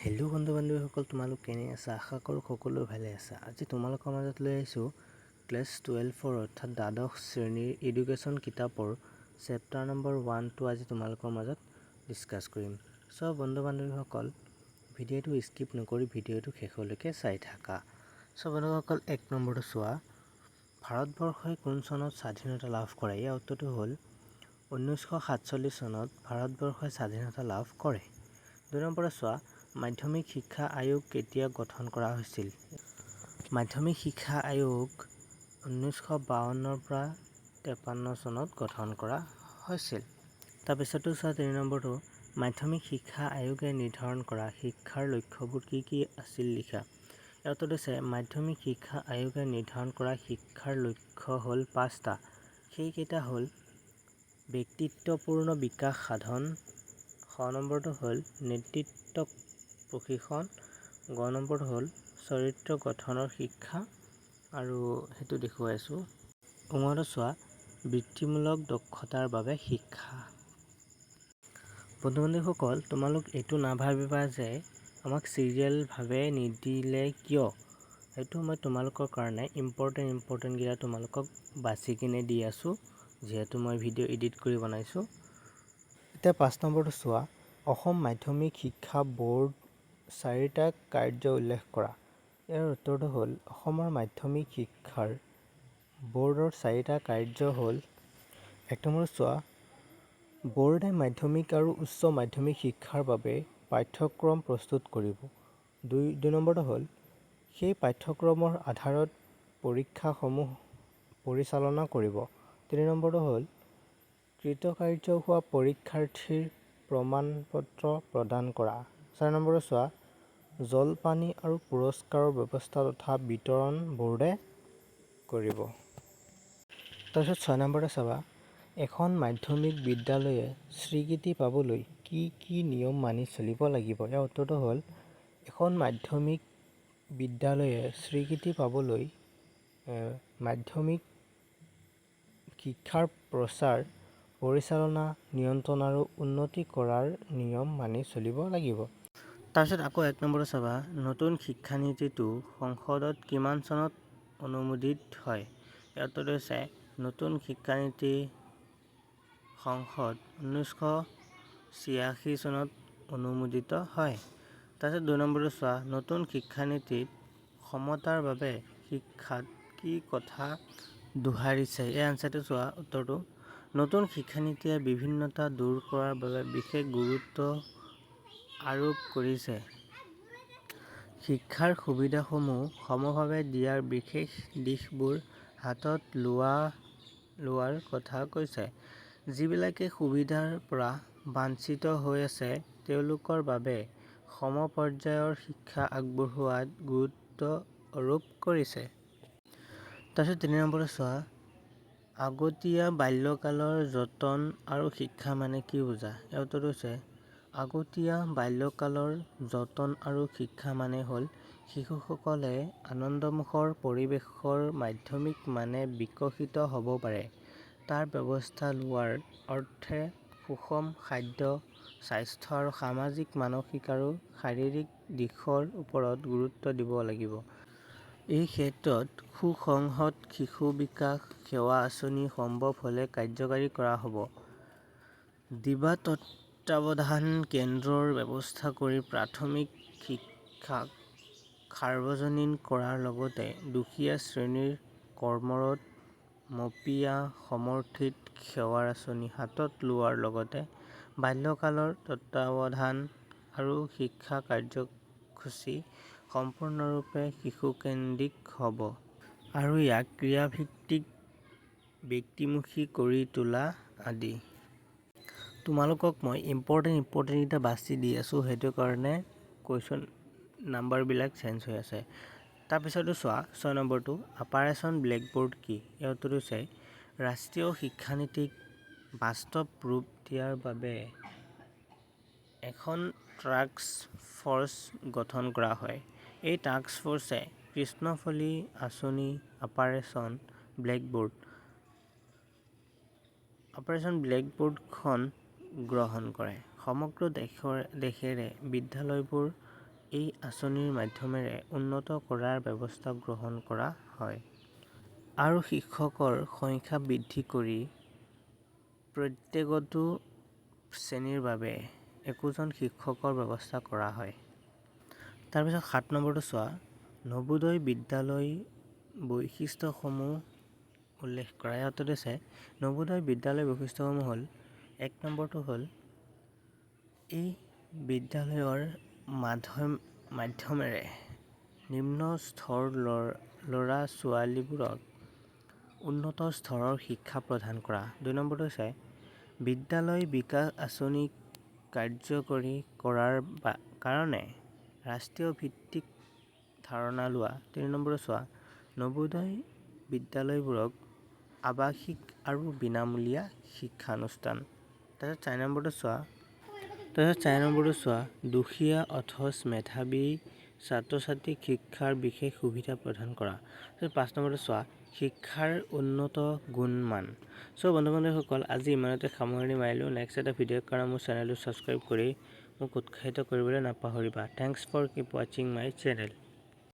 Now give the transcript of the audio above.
Hello' বন্ধু বান্ধৱীসকল, তোমালোক কেনে আছা? আশা কৰোঁ সকলো ভালে আছা। আজি তোমালোকৰ মাজত লৈ আহিছোঁ ক্লাছ 12ৰ, অৰ্থাৎ দ্বাদশ শ্ৰেণীৰ এডুকেশ্যন কিতাপৰ চেপ্টাৰ নম্বৰ 1টো আজি তোমালোকৰ মাজত ডিছকাছ কৰিম। চ' বন্ধু বান্ধৱীসকল, ভিডিঅ'টো স্কিপ নকৰি ভিডিঅ'টো শেষলৈকে চাই থাকা। চ' বন্ধুসকল, 1 নম্বৰটো চোৱা, ভাৰতবৰ্ষই কোন চনত স্বাধীনতা লাভ কৰে? ইয়াৰ উত্তৰটো হ'ল 1947 চনত ভাৰতবৰ্ষই স্বাধীনতা লাভ কৰে। 2 নম্বৰত চোৱা, মাধ্যমিক শিক্ষা আয়োগ কেতিয়া গঠন কৰা হৈছিল? মাধ্যমিক শিক্ষা আয়োগ 1952ৰ পৰা 53 চনত গঠন কৰা হৈছিল। তাৰপিছতো চোৱা, 3 নম্বৰটো, মাধ্যমিক শিক্ষা আয়োগে নিৰ্ধাৰণ কৰা শিক্ষাৰ লক্ষ্যবোৰ কি কি আছিল লিখা। ইয়াৰ উত্তৰটো হৈছে মাধ্যমিক শিক্ষা আয়োগে নিৰ্ধাৰণ কৰা শিক্ষাৰ লক্ষ্য হ'ল 5টা। সেইকেইটা হ'ল ব্যক্তিত্বপূৰ্ণ বিকাশ সাধন, খ নম্বৰটো হ'ল নেতৃত্ব প্ৰশিক্ষণ, গ নম্বৰটো হ'ল চৰিত্ৰ গঠনৰ শিক্ষা, আৰু সেইটো দেখুৱাইছোঁ। উঙটো চোৱা, বৃত্তিমূলক দক্ষতাৰ বাবে শিক্ষা। বন্ধু বান্ধৱীসকল, তোমালোক এইটো নাভাবিবা যে আমাক চিৰিয়েলভাৱে নিদিলে কিয়। সেইটো মই তোমালোকৰ কাৰণে ইম্পৰ্টেণ্টকেইটা তোমালোকক বাছি কিনে দি আছোঁ, যিহেতু মই ভিডিঅ' এডিট কৰি বনাইছোঁ। এতিয়া 5 নম্বৰটো চোৱা, অসম মাধ্যমিক শিক্ষা ব'ৰ্ড 4টা কাৰ্য উল্লেখ কৰা। ইয়াৰ উত্তৰটো হ'ল অসমৰ মাধ্যমিক শিক্ষাৰ ব'ৰ্ডৰ 4টা কাৰ্য হ'ল, 1 নম্বৰটো চোৱা, ব'ৰ্ডে মাধ্যমিক আৰু উচ্চ মাধ্যমিক শিক্ষাৰ বাবে পাঠ্যক্ৰম প্ৰস্তুত কৰিব। 2 নম্বৰটো হ'ল সেই পাঠ্যক্ৰমৰ আধাৰত পৰীক্ষাসমূহ পৰিচালনা কৰিব। 3 নম্বৰটো হ'ল কৃতকাৰ্য হোৱা পৰীক্ষাৰ্থীৰ প্ৰমাণ পত্ৰ প্ৰদান কৰা। 4 নম্বৰটো চোৱা, জলপানি আৰু পুৰস্কাৰৰ ব্যৱস্থা তথা বিতৰণ ব'ৰ্ডে কৰিব। তাৰপিছত 6 নম্বৰটো চাবা, এখন মাধ্যমিক বিদ্যালয়ে স্বীকৃতি পাবলৈ কি কি নিয়ম মানি চলিব লাগিব? ইয়াৰ উত্তৰটো হ'ল এখন মাধ্যমিক বিদ্যালয়ে স্বীকৃতি পাবলৈ মাধ্যমিক শিক্ষাৰ প্ৰচাৰ, পৰিচালনা, নিয়ন্ত্ৰণ আৰু উন্নতি কৰাৰ নিয়ম মানি চলিব লাগিব। তাৰপিছত আকৌ 1 নম্বৰটো চাবা, নতুন শিক্ষানীতিটো সংসদত কিমান চনত অনুমোদিত হয়? ইয়াৰ উত্তৰটো হৈছে নতুন শিক্ষানীতি সংসদ 1986 চনত অনুমোদিত হয়। তাৰপিছত 2 নম্বৰটো চোৱা, নতুন শিক্ষানীতিত সমতাৰ বাবে শিক্ষাত কি কথা দোহাৰিছে? এই আনচাৰটো চোৱা, উত্তৰটো নতুন শিক্ষানীতিয়ে বিভিন্নতা দূৰ কৰাৰ বাবে বিশেষ গুৰুত্ব আৰোপ কৰিছে। শিক্ষাৰ সুবিধাসমূহ সমভাৱে দিয়াৰ বিশেষ দিশবোৰ হাতত লোৱাৰ কথা কৈছে। যিবিলাকে সুবিধাৰ পৰা বাঞ্ছিত হৈ আছে তেওঁলোকৰ বাবে সমপৰ্যায়ৰ শিক্ষা আগবঢ়োৱাত গুৰুত্ব আৰোপ কৰিছে। তাৰপিছত 3 নম্বৰটো চোৱা, আগতীয়া বাল্যকালৰ যতন আৰু শিক্ষা মানে কি বুজা? ইয়াৰ উত্তৰটো হৈছে আগতীয়া বাল্যকালৰ যতন আৰু শিক্ষা মানে হ'ল শিশুসকলে আনন্দমুখৰ পৰিৱেশৰ মাধ্যমিক মানে বিকশিত হ'ব পাৰে তাৰ ব্যৱস্থা লোৱাৰ অৰ্থে সুষম খাদ্য, স্বাস্থ্য আৰু সামাজিক, মানসিক আৰু শাৰীৰিক দিশৰ ওপৰত গুৰুত্ব দিব লাগিব। এই ক্ষেত্ৰত সুসংহত শিশু বিকাশ সেৱা আঁচনি সম্ভৱ হ'লে কাৰ্যকৰী কৰা হ'ব। দিবা তত্ত্বাৱধান কেন্দ্ৰৰ ব্যৱস্থা কৰি প্ৰাথমিক শিক্ষাক সাৰ্বজনীন কৰাৰ লগতে দুখীয়া শ্ৰেণীৰ কৰ্মৰত মপীয়া সমৰ্থিত সেৱাৰ আঁচনি হাতত লোৱাৰ লগতে বাল্যকালৰ তত্ত্বাৱধান আৰু শিক্ষা কাৰ্যসূচী সম্পূৰ্ণৰূপে শিশুকেন্দ্ৰিক হ'ব আৰু ইয়াক ক্ৰিয়াভিত্তিক ব্যক্তিমুখী কৰি তোলা আদি। তোমালোকক মই ইম্পৰ্টেণ্টকেইটা বাছি দি আছোঁ, সেইটো কাৰণে কুৱেশ্যন নাম্বাৰবিলাক চেঞ্জ হৈ আছে। তাৰপিছতো চোৱা, 6 নম্বৰটো, অপাৰেশ্যন ব্লেকবোৰ্ড কি? ইয়াৰ উত্তৰটো হৈছে ৰাষ্ট্ৰীয় শিক্ষানীতিক বাস্তৱ ৰূপ দিয়াৰ বাবে এখন টাস্ক ফ'ৰ্চ গঠন কৰা হয়। এই টাস্ক ফ'ৰ্চে কৃষ্ণফলি আঁচনি অপাৰেশ্যন ব্লেকবোৰ্ডখন গ্ৰহণ কৰে। সমগ্ৰ দেশেৰে বিদ্যালয়বোৰ এই আঁচনিৰ মাধ্যমেৰে উন্নত কৰাৰ ব্যৱস্থা গ্ৰহণ কৰা হয়। আৰু শিক্ষকৰ সংখ্যা বৃদ্ধি কৰি প্ৰত্যেকটো শ্ৰেণীৰ বাবে একোজন শিক্ষকৰ ব্যৱস্থা কৰা হয়। তাৰপিছত 7 নম্বৰটো চোৱা, নৱোদয় বিদ্যালয় বৈশিষ্ট্যসমূহ উল্লেখ কৰা। ইয়াত দিছে, নৱোদয় বিদ্যালয় বৈশিষ্ট্যসমূহ হ'ল, 1 নম্বৰটো হ'ল এই বিদ্যালয়ৰ মাধ্যমেৰে নিম্ন স্তৰ ল'ৰা ছোৱালীবোৰক উন্নত স্তৰৰ শিক্ষা প্ৰদান কৰা। 2 নম্বৰটো হৈছে বিদ্যালয় বিকাশ আঁচনি কাৰ্যকৰী কৰাৰ কাৰণে ৰাষ্ট্ৰীয় ভিত্তিক ধাৰণা লোৱা। 3 নম্বৰটো চোৱা, নৱোদয় বিদ্যালয়বোৰক আৱাসিক আৰু বিনামূলীয়া শিক্ষানুষ্ঠান। তাৰপিছত 4 নম্বৰটো চোৱা, দুখীয়া অথচ মেধাৱী ছাত্ৰ ছাত্ৰীক শিক্ষাৰ বিশেষ সুবিধা প্ৰদান কৰা। তাৰপিছত 5 নম্বৰটো চোৱা, শিক্ষাৰ উন্নত গুণমান। চ' বন্ধু বান্ধৱীসকল, আজি ইমানতে সামৰণি মাৰিলোঁ। নেক্সট এটা ভিডিঅ'ৰ কাৰণে মোৰ চেনেলটো ছাবস্ক্ৰাইব কৰি মোক উৎসাহিত কৰিবলৈ নাপাহৰিবা। Thanks for keep ৱাচিং my channel.